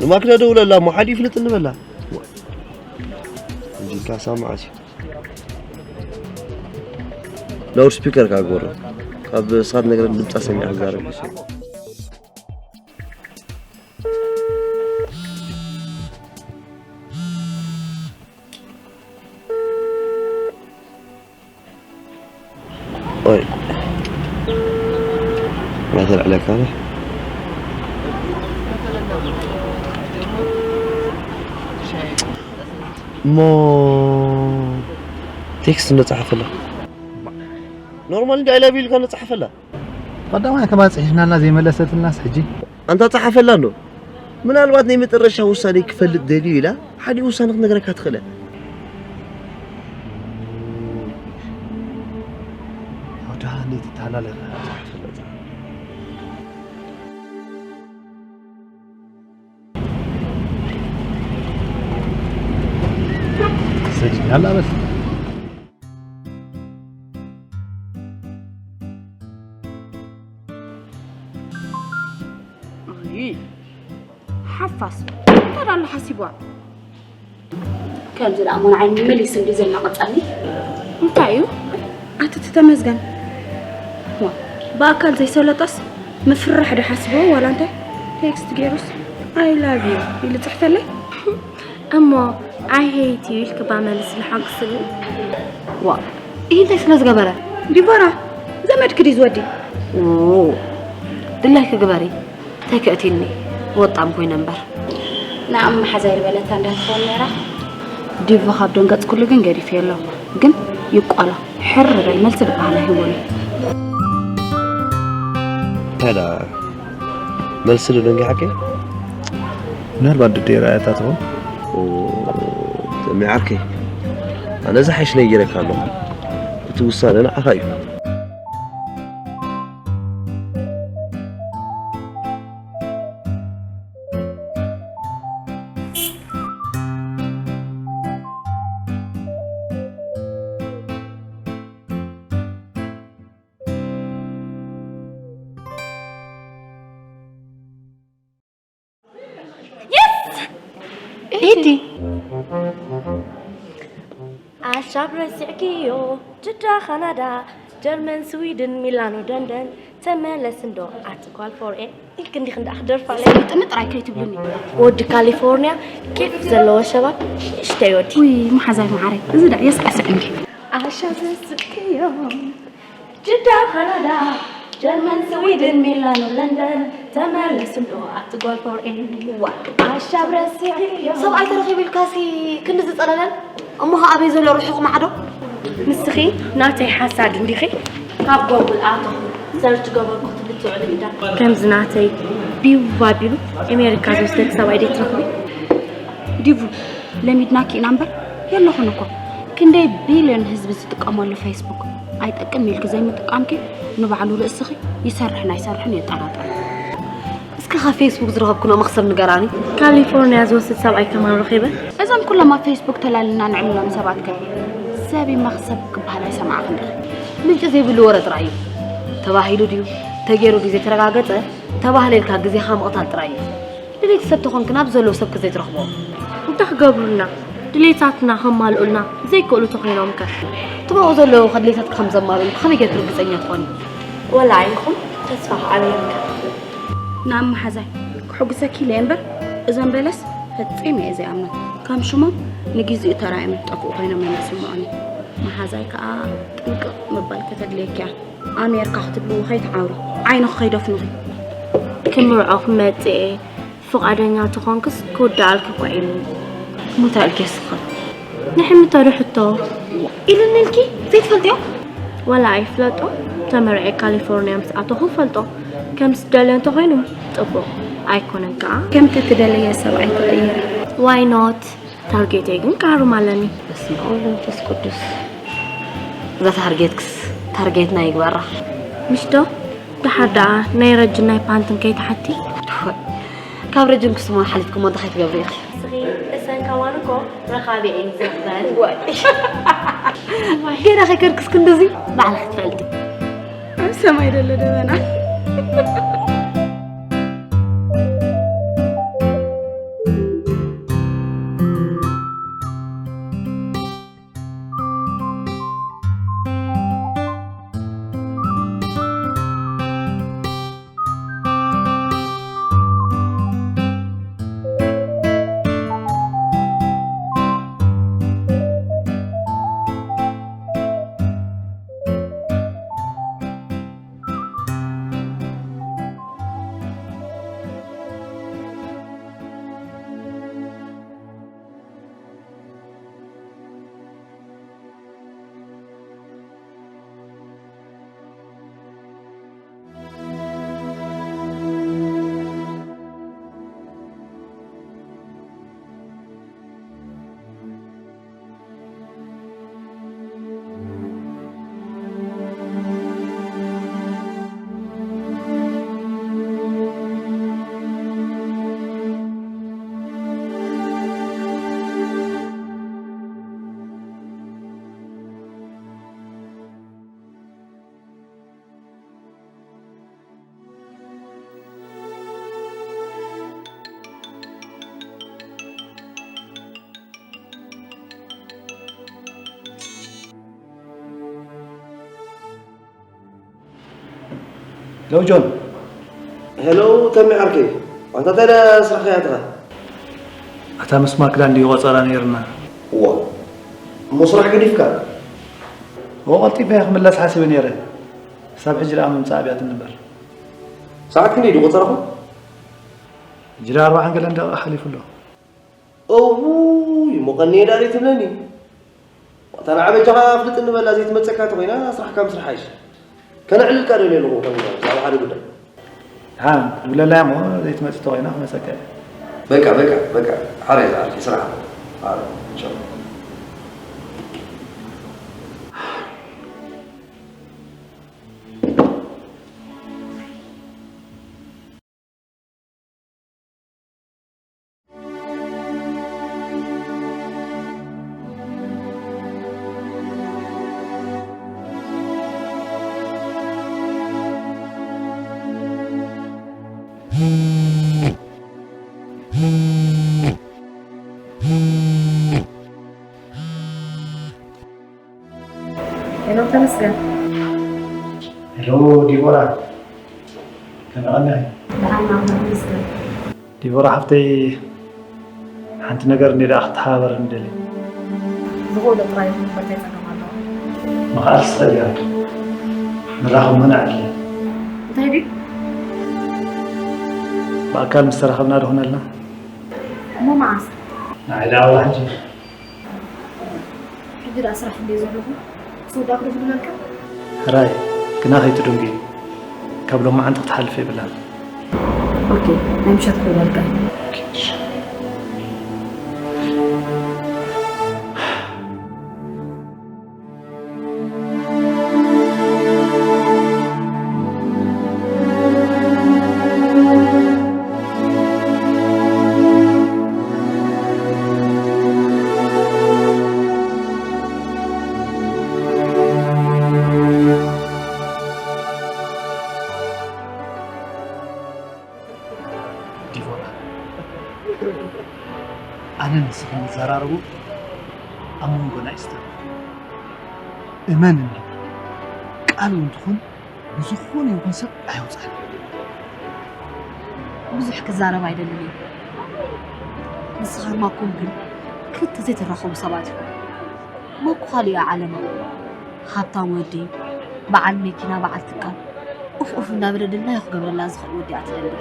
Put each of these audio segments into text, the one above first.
ንማክዳ ደውለላ እሞ ሓዲ ይፍልጥ እንበላ። እንዲካ ሳምዓሲ። ላውድ ስፒከር ካጎረ። ካብ ስኻት ነገር ድምጻ ሰሚዐ ክዛረብ። ኦይ። ما تلعلك هذا؟ እሞ ቴክስት እንዶ ጸሓፈላ። ኖርማል እንዲ I love you ኢልካ እንዶ ጸሓፈላ። ቀዳማይ ተባጽሒፍናላ ዘይመለሰትልናስ ሕጂ? ኣንታ ጸሓፈላ እንዶ። ምናልባት ናይ መጨረሻ ውሳኔ ክፈልጥ ደልዩ ኢላ ሓደ ውሳኔ ክትነግረካ ትኽእል እያ። ወዳ እንዴት ይታላል? ጸሓፈላ፣ ጸሓፈላ። ሰጅኛል ኣበል። ኣይ፣ ሓፋስ እንታይ ደኣ ኣሎ ሓሲብዋ? ከምዚ ደኣ እሞ ንዓይ መሊሱ እንድዩ ዘናቕጸኒ። እንታይ እዩ? ኣቲ ተመስገን። ዋ፣ ብኣካል ዘይሰለጦስ ምፍራሕ ዶ ሓሲብዎ ዋላ እንታይ? ቴክስት ገይሩስ I love you ኢሉ ጽሕፈለይ። እሞ I hate you ኢልኪ እባ መልስሉ ሓግስኒ። ዋ፣ ይህ እንታይ ስለ ዝገበረ? ዲቦራ፣ ዘመድኪ ድዩ ዝወዲ? ኦ፣ ድላይኪ ግበሪ። ተክእቲኒ ወጣም ኮይነ እምበር። ንኣም መሓዛይ ዝበለታ እንዳትኸውን ነይራ። ዲቡ ካብ ደንገጽኩሉ ግን ገዲፈዮ ኣለኹ። ግን ይቋሎ። ሕር በል፣ መልሲ ዝበሃል ኣይህቦን እዩ። እንታይ ደኣ መልሲ ዶ ደንጊሓኪ? ምናልባት ድዴ ረኣያታ ትኸውን። ኦ፣ ሰሚ ዓርከይ፣ ኣነ ዝሓይሽ ነጊረካ ኣለኹ። እቲ ውሳነ ንዓኻ እዩ። Yes! ኢቲ። ኣሻብ ረሲዕክዮ፣ ጅዳ፣ ካናዳ፣ ጀርመን፣ ስዊድን፣ ሚላኖ፣ ደንደን፣ ተመለስ እንዶ ኣቲ ጓል ፎርኤ ኢልክ እንዲክ እንዳ ክደርፋ ለይ። ሰሊጥኒ ጥራይ ከይትብሉኒ። ወዲ ካሊፎርኒያ ኬፍ ዘለዎ ሸባብ ንእሽተይ ወዲ። ውይ፣ መሓዛይ መዓረይ፣ እዚ ደኣ የስዕስዕ እንዲ። ኣሻብ ረሲዕክዮ፣ ጅዳ፣ ካናዳ፣ ጀርመን፣ ስዊድን፣ ሚላኖ፣ ለንደን፣ ተመለስ እንዶ ኣቲ ጓል ፎርኤ። ዋ፣ ኣሻብ ረሲዕክዮ። ሰብኣይ ተረኺቡ ኢልካሲ ክንዲ ዝጸለለን? እሞ ኸ ኣበይ ዘሎ ርሑቕ ማዕዶ? ንስኺ ናተይ ሓሳድ እንዲኺ? ካብ ጎግል ኣተኹ ሰርች ገበርኩ ክትብሊ ትውዕሊ እንዳ። ከምዚ ናተይ ቢው ኣቢሉ ኣሜሪካ ዝወስደኪ ሰብኣይ ደይ ትረኽቢ? ዲቡ፣ ለሚድናኪ ኢና እምበር የለኹን እኮ። ክንደይ ቢልዮን ህዝቢ ዝጥቀመሉ ፌስቡክ ኣይጠቅም ኢልኪ ዘይምጥቃምኪ ንባዕሉ ርእስኺ ይሰርሕን ኣይሰርሕን የጠራጥር። እስኪ ካብ ፌስቡክ ዝረኸብክኖ መኽሰብ ንገራኒ። ካሊፎርኒያ ዝወስድ ሰብኣይ ከማን ረኺበ። እዞም ኩሎም ኣብ ፌስቡክ ተላሊና ንዕልሎም ሰባት ከ ሰብ መኽሰብ ክበሃል ኣይሰማዕኽን ዲኺ? ምንጪ ዘይብሉ ወረ ጥራይ እዩ። ተባሂሉ ድዩ ተገይሩ ድዩ ዘይተረጋገጸ ተባህለ ኢልካ ግዜኻ ምቕታል ጥራይ እዩ። ድሌቲ ሰብ ተኾንክና ብዘለዉ ሰብኪ ዘይትረኽቦ። እንታይ ክገብሩልና? ድሌታትና ከማልኡልና ዘይክእሉ ተኾይኖም ከ? እቲ ብኡ ዘለዉ ከ ድሌታትኪ ከም ዘማልኡልኪ ከመይ ጌርኪ ርግጸኛ ትኾኒ? ወላ ይኹን ተስፋ ክኣልየልካ። ንኣም መሓዛይ ክሕጉሰኪ ኢለ እየ እምበር እዞም በለስ ፈጺመ እየ ዘይኣምኖም። ከም ሽሞም ንግዜኡ ተራእዮም ዝጠፍኡ ኮይኖም እዮም ዝስምዑኒ። መሓዛይ ከኣ ጥንቅቕ ምባል ከተድልየኪ እያ። ኣሜርካ ክትብልዎ ከይትዓውሪ፣ ዓይንኺ ከይደፍኑኺ። ክምርዖ ክመጽእ እየ፣ ፍቓደኛ ተኾንክስ ክውድኣልኪ እኳ ኢሉኒ። ሙታ ኢልኪ እስኺ። ንሕምቶ ዶ ሕቶ? ኢሉኒ ኢልኪ ዘይትፈልጥዮ? ዋላ ኣይፍለጦ፣ ተመርዐ ካሊፎርኒያ ምስ ኣተኹ ፈልጦ። ከም ዝደልዮ እንተኾይኑ ጽቡቕ፣ ኣይኮነን ከኣ። ከምቲ ትደለየ ሰብኣይ ተቐይረ። Why not? ታርጌተይ ግን ክሃርም ኣለኒ። በስመ ኣብ ወወልድ ወመንፈስ ቅዱስ። እዛ ታርጌትክስ ታርጌትና ይግበራ። ምሽ ዶ? ደሓር ደኣ ናይ ረጅን ናይ ፓንትን ከይትሓቲ። ካብ ረጅን ክስሞ ሓሊፍኩሞ እንታይ ከይትገብሪ ኢኺ? እስኺ እሰን ከማን እኮ ረኻቢ እየን ዝኽፈል። ገና ከይከድክስ ክንድዚ ባዕልኺ ትፈልጢ። ኣብ ሰማይ ደሎ ደበና። ሄሎ ጆን። ሄሎ ተሚ ዓርከይ፣ ኣንታ እንታይ ደኣ ስራሕካ ኢኻ? ኣታ ምስ ማክዳ እንድዩ ቆጸራ ነይርና። እዋ፣ እሞ ስራሕ ገዲፍካ? እዎ፣ ቀልጢፈ እየ ክምለስ ሓሲበ ነይረ። ክሳብ ሕጂ ደኣ ምምጻእ ኣብያትኒ እምበር። ሰዓት ክንደይ ድዩ ቆጸራኹም? ሕጂ ደኣ ኣርባዓን ገለን ደቂቕ ሓሊፉ ኣሎ። እውይ፣ እሞ ቀንየ ደኣ ዘይትብለኒ? እታ ንዓ በጃኻ ኣፍልጥኒ በላ ዘይትመጸካ ተኾይና ስራሕካ ምስራሕ ኣይሽ። ከነዕልልካ ደልየ ኣለኹ፣ ከም ብዛዕባ ሓደ ጉዳይ። ደሓን፣ ድውለላ እሞ ዘይትመጽእ ተኾይና ክመጸካ እየ። በቃ፣ በቃ፣ በቃ። ሓራይ ዝዓርኪ ስራሕ። ሓራይ፣ ቻው። ሄሎ ተመስገን። ሄሎ ዲቦራ፣ ከመይ ኣለኺ? ደሓን ኢና፣ ኣምላኽ ይመስገን። ዲቦራ ሓፍተይ፣ ሓንቲ ነገር እንድየ ደኣ ክትሓባበረኒ ደልየ። ዝኽእሎ ጥራይ ይኹን፣ እንታይ ጸገም ኣለዎ? ምኽኣል ትኽእል ኢኻ። ንራኸብ መን ኣድልየ? እንታይ ድዩ? ብኣካል ምስ ተራኸብና ዶ ኾነልና? እሞ መዓስ? ንዓይ ደኣ ዋላ ሕጂ። ሕጂ ደኣ ስራሕ እንድየ ዘለኹ፣ ምስ ወዳእኩ ዶ ክድውለልካ? ሕራይ፣ ግና ከይትድንጉ፣ ካብ ሎማዓንቲ ክትሓልፍ የብላን። ኦኬ፣ ናይ ምሸት ክድውለልካ እየ። ኦኬ፣ እሺ። ዲቦራ፣ ኣነ ንስኺ ንዘራረቡ ኣብ መንጎና ይስተር። እመንኒ፣ ቃል እውን ትኹን ንዝኾነ ይኹን ሰብ ኣየውፅኣን። ብዙሕ ክዛረብ ኣይደልን እየ። ንስኻን ማኩም ግን ክልተ ዘይትራኸቡ ሰባት ኢኹም። ማኩ ካልእ እዩ ዓለማ። ሃብታም ወዲ፣ በዓል መኪና፣ በዓል ትካል፣ ኡፍ ኡፍ እንዳበለ ድላዩ ክገብረላ ዝኽእል ወዲ እያ ትደሊ።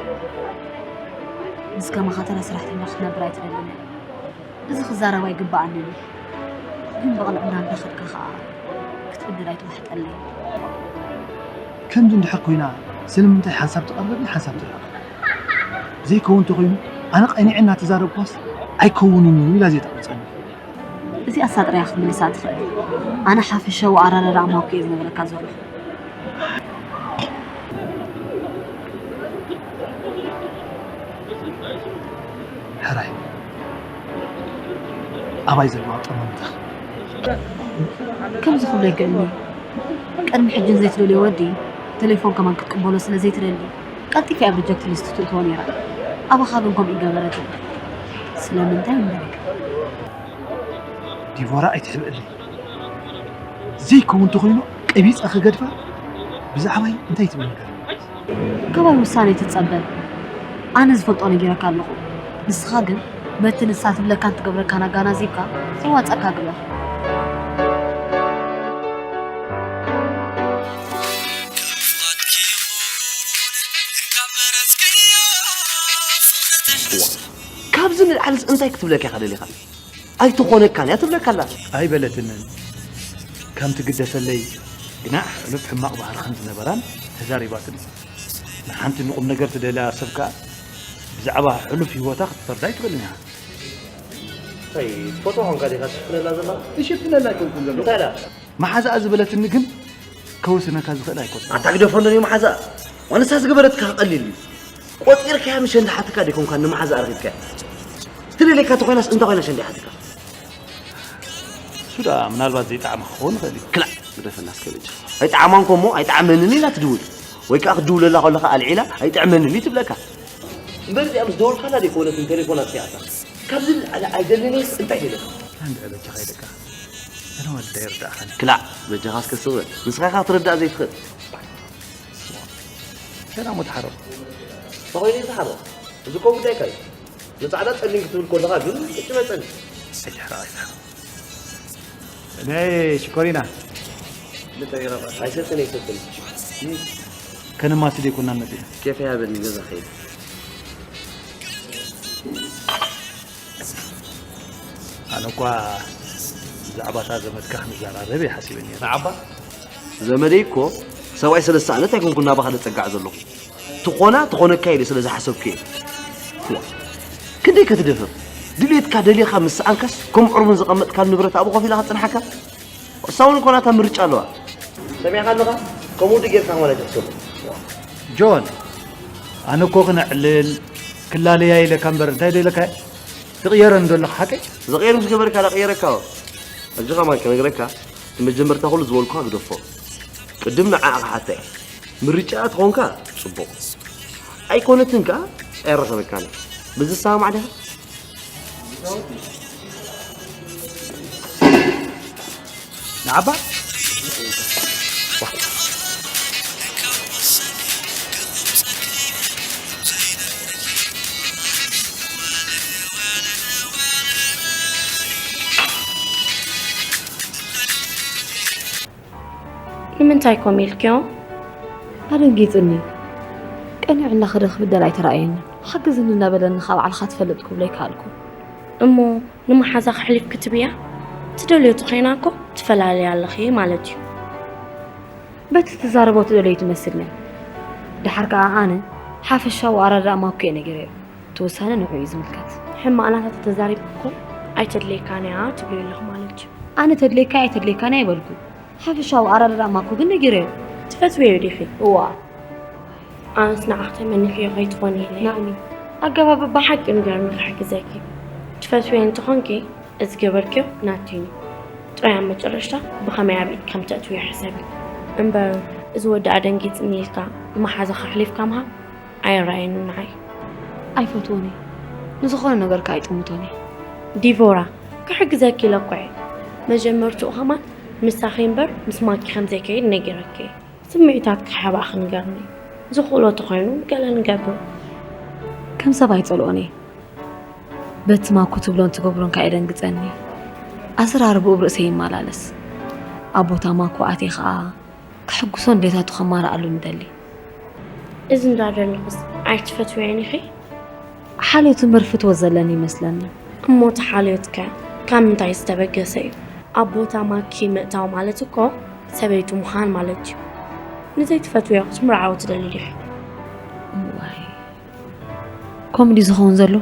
ምስ ከማኻ ተራ ሰራሕተኛ ክትነብር ኣይትደልን እያ። እዚ ክዛረብ ኣይግብኣንን እዩ። ግን ብቕንዕና እንዳኸድካ ኸኣ ክት-፣ ዕድል ኣይትውሕጠለይ። ከምዚ እንድሕር ኮይና ስለምንታይ ሓንሳብ ትቐርበኒ ሓንሳብ ትርሕቕ? ዘይከውን እንተኾይኑ ኣነ ቀኒዐ እናተዛረብኳስ ኣይከውንን እዩ ኢላ ዘይተቕርጸኒ። እዚኣሳ ጥራይ ክትምልሳ ትኽእል። ኣነ ሓፈሻዊ ኣረዳድኣ ማኮ እየ ዝነግረካ ዘለኹ። ሕራይ ኣባይ ዘለዋ ጠመምታ። ከምዚ ክብሎ ይክእል እዩ። ቅድሚ ሕጂ ዘይትደልዮ ወዲ ቴሌፎን ከማን ክትቅበሎ ስለ ዘይትደሊ ቀልጢፋ ኣብ ሪጀክት ሊስት ትእትዎ ነይራ። ኣባኻ ግን ከምኡ ይገበረት። ስለምንታይ እምበረካ? ዲቦራ ኣይትሕብእለይ። ዘይከውን እንተኾይኑ ቀቢፀ ክገድፋ ብዛዕባይ እንታይ ትብል ነገር? ካባይ ውሳኔ ትጸበ። ኣነ ዝፈልጦ ነጊረካ ኣለኹ። ንስኻ ግን በቲ ንሳ ትብለካን ትገብረካን ኣጋናዚብካ ዘዋጸካ ግበር። ካብዚ ንላዕልስ እንታይ ክትብለካ ኢኻ ደሊኻ? ኣይትኾነካን እያ ትብለካ ኣላ። ኣይበለትንን። ከም ትግደሰለይ ግናዕ ሕሉፍ ሕማቕ ባህሪ ከም ዝነበራን ተዛሪባትኒ። ንሓንቲ ንቁም ነገር ትደልያ ሰብ ከኣ ብዛዕባ ሕሉፍ ህይወታ ክትፈርዳ ኣይትኽእልን ኢኻ። እንታይ ትፈትዋ ኾንካ ዲኻ ትሽፍነላ ዘላ? እሽፍነላ ኣይኮንኩን ዘለኹ። እንታይ ኢላ? መሓዛኣ ዝበለትኒ ግን ከውስነካ ዝኽእል ኣይኮንኩን። ኣታ ግደፎ እንዶ መሓዛኣ። ዋንሳ ዝገበረትካ ቀሊል እዩ። ቆጺርካያ ምሸ እንዳሓትካ ዲኮንካ ንመሓዛኣ ረኺብካያ? ትደልየካ ተኾይናስ እንታ ኮይና ሸንዲ ሓትካ? እሱ ደኣ ምናልባት ዘይጠዓመ ክኸውን ይኽእል እዩ። ክላእ ግደፈና እስከ በጃ። ኣይጠዓማን ኮሞ ኣይጠዓመንን ኢላ ትድውል። ወይ ከኣ ክትድውለላ ከለኻ ኣልዒላ ኣይጥዕመንን እዩ ትብለካ። እምበር እዚኣ ምስ ደወልካላ ደይኮነትን ቴሌፎን ኣጥፊኣታ። ካብዚ ንላዕሊ ኣይደልን እየስ እንታይ ደለካ? እንድዒ በጃኻ ይደቃ። ኣነ ወዲ ኣይርዳእኻን። ክላእ በጃኻ እስከ ስቕ በል። ንስኻ ኢኻ ክትርዳእ ዘይትኽእል። ሰላም ወተሓሮ። ተኾይኑ እዩ ዝሓሮ። እዚ እኮ ጉዳይካ እዩ። ንጻዕዳ ጸሊም ክትብል ከለኻ ግን ቅጭ መጸኒ። ኣይትሕረቕ ኣይትሕረቕ። ናይ ሽኮሪና ኣይሰትን ኣይሰትን። ከነማሲ ደይኮናን መጺና። ኬፍ ያበኒ ገዛ ኸይድ። ኣነ እኳ ብዛዕባ እታ ዘመድካ ክንዘራረብ እየ ሓሲበ ነይረ። ንዓባ ዘመደይ እኮ ሰብኣይ ሰለስተ ዓመት ኣይኮንኩን ናባኻ ዘጸጋዕ ዘለኹ። ትኾና ትኾነካ ኢለ ስለ ዝሓሰብኩ እየ። ዋ፣ ክንደይ ከትደፍር? ድልየትካ ደሊኻ ምስ ሰኣንካስ ከም ዕርቡን ዝቐመጥካሉ ንብረት ኣብኡ ኮፍ ኢላ ክትጽንሓካ? እሳ እውን እኮ ናታ ምርጫ ኣለዋ። ሰሚዕካ ኣለኻ? ከምኡ ዶ ጌርካ ማለት እትኽእል? ጆን፣ ኣነ እኮ ክነዕልል ክላለያ ኢለካ እምበር እንታይ ደለካ? ትቕየረኒ ዶ ኣለኻ ሓቀይ? ዝቕየር ምስ ገበርካ ዳ ቅየረካ። ሕጂ ከማን ክነግረካ፣ እቲ መጀመርታ ኩሉ ዝበልኩኻ ግደፎ። ቅድም ንዓኣ ክሓታ እየ። ምርጫኣ ተኾንካ ጽቡቕ። ኣይኮነትን ከኣ ኣይረኸበካን። በዚ ዝሰማማዕ ዲኻ? ንዓባ ንምንታይ ከምኡ ኢልክዮ? ኣደንጊጽኒ። ቀኒዑ እናኸደ ክብደል ኣይተራእየንን። ሓግዝኒ እናበለኒ ካብ ባዕልኻ ትፈልጥ ክብሎ ኣይከኣልኩ። እሞ ንመሓዛኺ ኣሕሊፍኪ ትህብያ? ትደልዮ ተኾይና እኮ ትፈላልያ ኣለኺ ማለት እዩ። በቲ ትዛረቦ ትደልዮ ትመስልኒ። ደሓር ከኣ ኣነ ሓፈሻዊ ኣረዳድኣ ማኮ እየ ነጊረዮ። እቲ ውሳነ ንዕኡ እዩ ዝምልከት። ሕማቕ ናታ ተተዛሪብኪ እኮ ኣይተድልየካን እያ ትብልዮ ኣለኺ ማለት እዩ። ኣነ ተድልየካ እያ ኣይተድልየካን እያ ኣይበልኩን። ሓፈሻዊ ኣረዳድኣ ማኮ ግን ነጊረዮ። ትፈትውዮ ዲኺ? እዋ። ኣነስ ንዓኺ ተመኒኸዮ ከይትኾኒ ኢለ እየ። ናእሚ፣ ኣገባብ ብሓቂ ንገርኒ ክሕግዘኪ። ትፈትውዮ እንተኾንኪ፣ እዚ ገበርክዮ ናትኪ እዩ። ጥራይ ኣብ መጨረሽታ ብኸመይ ኣብ ኢድ ከም ተእትውዮ ሕሰቢ። እምበር፣ እዚ ወዲ ኣደንጊጽኒ ኢልካ ንመሓዛኻ ኣሕሊፍካ ምሃብ ኣይረኣየንን ንዓይ። ኣይፈትዎን እየ። ንዝኾነ ነገር ከኣ ኣይጥምቶን እየ። ዲቮራ፣ ክሕግዘኪ ኢለ እኮ እየ። መጀመርትኡ ኸማን ምሳኺ እምበር ምስ ማኪ ከም ዘይከይድ ነጊረኪ እየ። ስምዒታትኪ ከሕብኣኺ ንገርኒ። ዝኽእሎ ተኾይኑ ገለ ንገብር። ከም ሰብ ኣይጸልኦን እየ። በቲ ማኮ ትብሎን ትገብሮን ከኣ የደንግጸኒ። ኣዘራርባኡ ኣብ ርእሰይ ይመላለስ። ኣብ ቦታ ማኮ ኣትየ ኸኣ ከሐጉሶ ንዴታቱ ከማልኣሉ ንደሊ። እዚ እንዳደለኹስ ኣይትፈትውዮን ኢኺ? ሓልዮት እምበር ፍትወት ዘለኒ ይመስለኒ። እሞ እቲ ሓልዮትከ ካብ ምንታይ ዝተበገሰ እዩ? ኣብ ቦታ ማኪ ምእታው ማለት እኮ ሰበይቱ ምዃን ማለት እዩ። ንዘይትፈትውዮ ክትምርዓዊ ትደሊ ዲኺ? እዋይ፣ ከምኡ ድዩ ዝኸውን ዘሎ?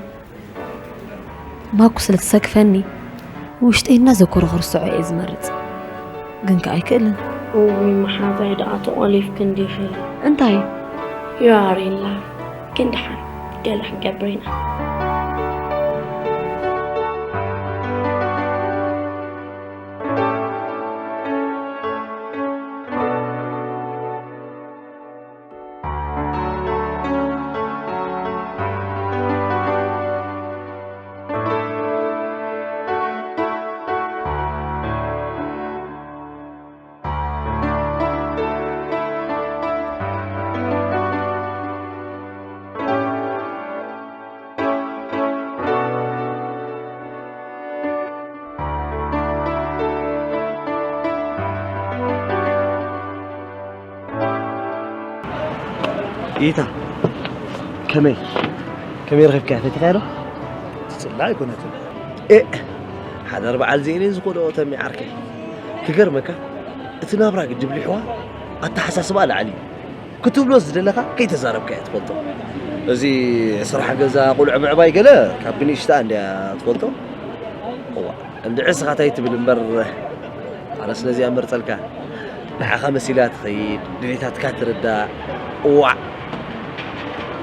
ማኩ ስለ ትሰክፈኒ፣ ውሽጠይ እናዘከሮ ክርስዖ እየ ዝመርጽ። ግን ከኣ ኣይክእልን። እውይ፣ መሓዛይ ደኣ ተቖሊፍኪ እንዲኺ። እንታይ? You are in love። ግን ደሓን ገለ ክንገብር ኢና። ኢታ ከመይ ከመይ ረኺብካያ ፈቲኻያ ዶ? ትጽላእ ኣይኮነትን። ኤእ ሓዳር በዓል ዘይነ ዝኾዶ ተሚ ዓርከይ ክገርመካ እቲ ናብራ ግድብ ሊሕዋ ኣተሓሳስባ ላዕሊ እዩ ክትብሎ ዝደለኻ ከይተዛረብካዮ ትፈልጦ። እዚ ስራሕ ገዛ ቁልዕ ምዕባይ ገለ ካብ ብንእሽታ እንድያ ትፈልጦ። እዋ እንድዒ ስኻ ታይ ትብል እምበር ኣነ ስለዚኣ መርጸልካ ንዓኻ መሲላ ትኸይድ ድሌታትካ ትርዳእ። እዋዕ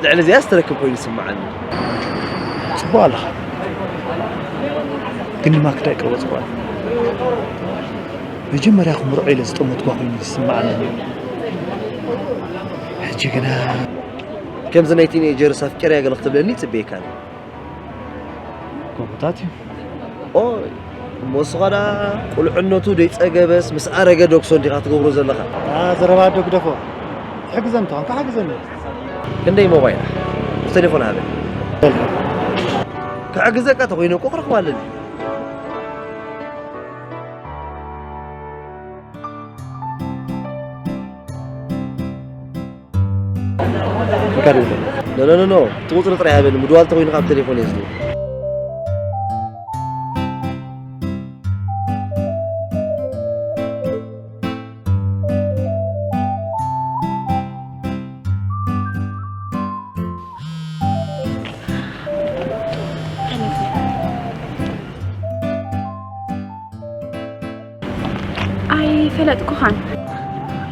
ልዕሊ እዚኣ ዝተረክብ ኮይኑ ይስምዓኒ። ጽቡቕ ኣለኻ ግን ድማ ክዳይ ቀርቦ ጽቡቕ መጀመርያ ክምርዖ ኢለ ዝጠመትኳ ኮይኑ ዝስምዓኒ ነይሩ። ሕጂ ግና ከምዚ ናይ ቲኔጀርስ ኣፍቂረያ ገለ ክትብለኒ ይጽበየካ ነይሩ። ከምኡታት እዩ። ኦይ እሞ ንስኻ ደኣ ቁልዕነቱ ደይጸገበስ ምስ ኣረገ ዶ ክሰዶ ኢኻ ትገብሮ ዘለኻ? ዘረባ ኣዶ ግደፎ። ትሕግዘኒ ተኾንካ ሓግዘኒ። ክንደይ ሞባይል? ምስ ቴሌፎን ሃበ። ክሕግዘካ ተኾይነ እኮ ክረኽባ ኣለኒ። ፍቃድ የለን። ኖ ኖ ኖ ኖ እቲ ቁፅሪ ጥራይ ሃበኒ ምድዋል ተኮይኑ ካብ ቴሌፎን እየ ዝድውል። ኣይፈለጥኩኻን።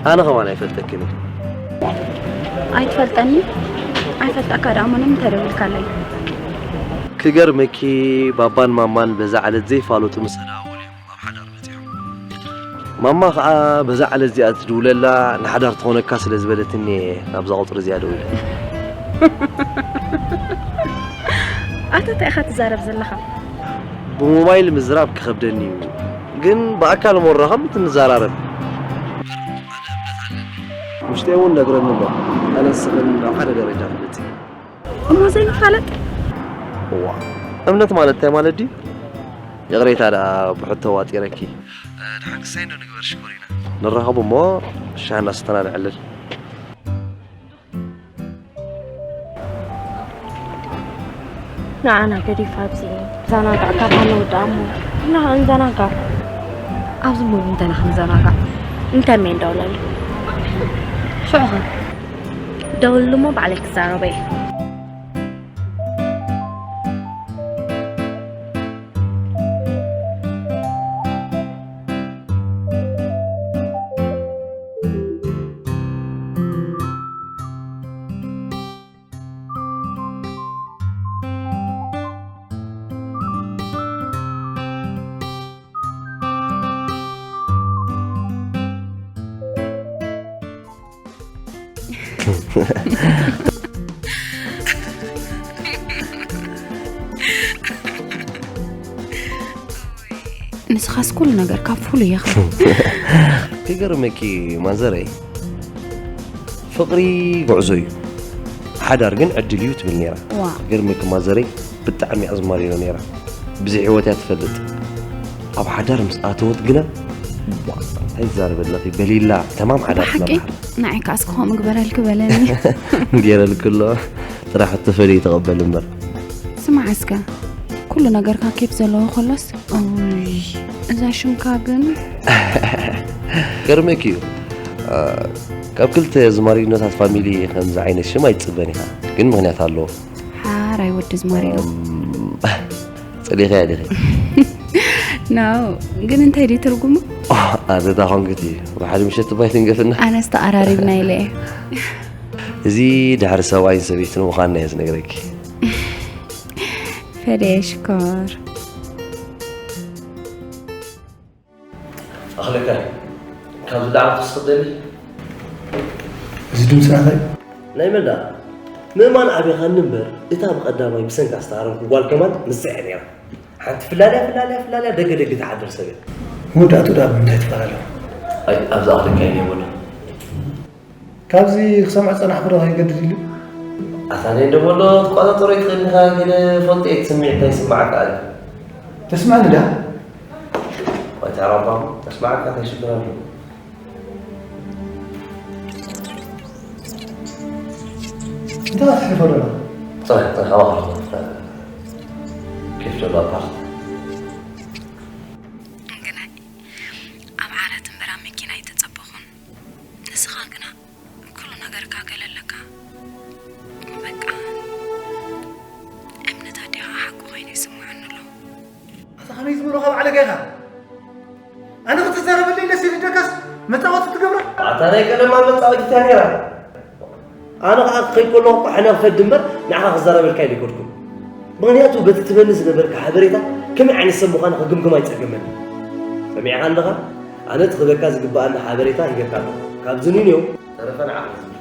ኣነ ከማን ኣይፈልጠክን እየ። ኣይትፈልጠኒ? ኣይፈልጠካ ደኣ እሞ ንምንታይ ደዊልካለይ? ክገርመኪ ባባን ማማን በዛ ዕለት ዘይፋለጡ ምስ ኣደዋወሉ እዮም ኣብ ሓዳር በፂሖም። ማማ ከዓ በዛ ዕለት እዚኣ ትድውለላ ንሓዳር ትኾነካ ስለ ዝበለትኒ እየ ናብዛ ቁፅሪ እዚኣ ደዊለ። ኣታ እንታይ ኢኻ ትዛረብ ዘለኻ? ብሞባይል ምዝራብ ክኸብደኒ እዩ ግን ብኣካል እሞ ንራኸብ ንዘራረብ። ውሽጠይ እውን ነግረኒ ኣሎ ኣነን ስኽን ናብ ሓደ ደረጃ ክንበፅሕ። እሞ ዘይንፋለጥ? እዋ እምነት ማለት እንታይ ማለት ድዩ? ይቕሬታ ደኣ ብሕቶ ዋጢረኪ። ድሓን ክሳይ እንዶ ንግበር ሽኮሪና። ንራኸቡ እሞ ሻሂ እናሰተና ንዕልል። ንዓና ገዲፋ ኣብዚ ዛናጋዕ ካብ ኣነ ወዳኣ እሞ ንዓ ንዘናጋዕ። ኣብዚ እሞ እንታይ ኢና ክንዘናጋዕ? እንታይ እየ እንዳውለሉ? ሽዑ ኸ? ደውልሉ እሞ ባዕለይ ክዛረቦ እየ። ንስኻስ ኩሉ ነገርካ ፍሉይ ኢኻ። ክገርመኪ ማዘረይ ፍቕሪ ጉዕዞ እዩ ሓዳር ግን ዕድል እዩ ትብል ነይራ። ዋ። ክገርመኪ ማዘረይ ብጣዕሚ ኣዝማሪኖ ነይራ። ብዘይ ህይወት እያ ትፈልጥ። ኣብ ሓዳር ምስ ኣተወት ግና ዋ፣ እንታይ ትዛረቢ ኣለኺ በሊላ ተማም ሓዳር ብሓቂ ትነብራ። ንዓይ ከኣ እስኪ ከምኡ ግበረልኪ በለኒ። ገይረልኪ ኣሎ ጥራሕ እትፈልይ ተቐበል እምበር። ስማዕ እስከ ኩሉ ነገርካ ኬፍ ዘለዎ ከሎስ ኦይ እዛ ሽምካ ግን ገርመኪ እዩ። አ፣ ካብ ክልተ ዝማሪኖታት ፋሚሊ ከምዚ ዓይነት ሽም ኣይትጽበን ኢኻ፣ ግን ምኽንያት ኣለዎ። ሓራይ ወዲ ዝማሪኖ። እም፣ ጸሊእኻያ ዲኺ? ኖ፣ ግን እንታይ ድዩ ትርጉሙ? ኣዘታ ኮንክቲ፣ ብሓደ ምሸት ባይ ትንገፍና። ኣነስ ተኣራሪብና ኢለ እየ። እዚ ድሕሪ ሰብኣይን ሰበይትን ምዃንና እየ ዝነግረኪ። ፈደየ ሽኮር። ኣኽለካ፣ ካብዚ ላዕሊ ክትወስኽ ደሊ? እዚ ድምፂ ናታይ? ናይ መን ደኣ? ምእማን ኣቢኻኒ እምበር፣ እታ ብቐዳማይ ብሰንካ ዝተሃረምኩ ጓል ከማን ንሳ እያ ነይራ። ሓንቲ ፍላልያ፣ ፍላልያ፣ ፍላልያ፣ ደገ ደገ ትሓድር ሰብ እያ። መወዳእትኡ ደኣ ብምንታይ ትፈላለዩ? ኣይ፣ ኣብዚ ኣኽለካ እየ በሎ። ካብዚ ክሰምዕ ዝጸናሕኩ ዶ ከይገድድ ኢሉ? ኣታ ነይ እንደ በሎ ትቆጻጸሮ ይትኽእል ኢኻ፣ ግን ፈልጦ እየ እቲ ስምዒት እንታይ ይስምዓካ ኣለ። ተስማዕኒ ደኣ? ወይ ተራባም፣ ተስማዕካ እንታይ ሽግር ኣለዎ? እንታይ ትሕልፎ ደሎ? ጽናሕ፣ ጽናሕ፣ ኣባኻ ኣለኹ። ኬፍ ዘሎ ኣፓርት። እንግናይ፣ ኣብ ዓራት እምበር ኣብ መኪና ኣይተጸበኹን። ንስኻ ግና ኩሉ ነገርካ ገለ ኣለካ። በቃ፣ እምነት ኣዴኻ ሓቂ ኮይኑ ይስምዓኒ ኣሎ። ኣታ ከመይ ዝበልኻ ባዕለካ ኢኻ? ኣነ ክትዛረበለይ ደስ ኢሉ ደካስ መጻወቲ ትገብራ? ኣታ ናይ ቀደማ መጻወቲት እያ ነይራ። ኣነ ኸኣ ክኸይድ ከለኹ እኮ ሕነ ክፈዲ እምበር ንዓኻ ክዛረበልካ ኢለ ኣይኮድኩን። ምኽንያቱ በቲ ትበኒ ዝነበርካ ሓበሬታ ከመይ ዓይነት ሰብ ምዃነ ክግምግም ኣይጸገመኒ። ሰሚዕካ ኣለኻ? ኣነ እቲ ክበካ ዝግብኣኒ ሓበሬታ ሂበካ ኣለኹ። ካብዚ ንንዮ ተረፈ ንዓኻ ዝብል።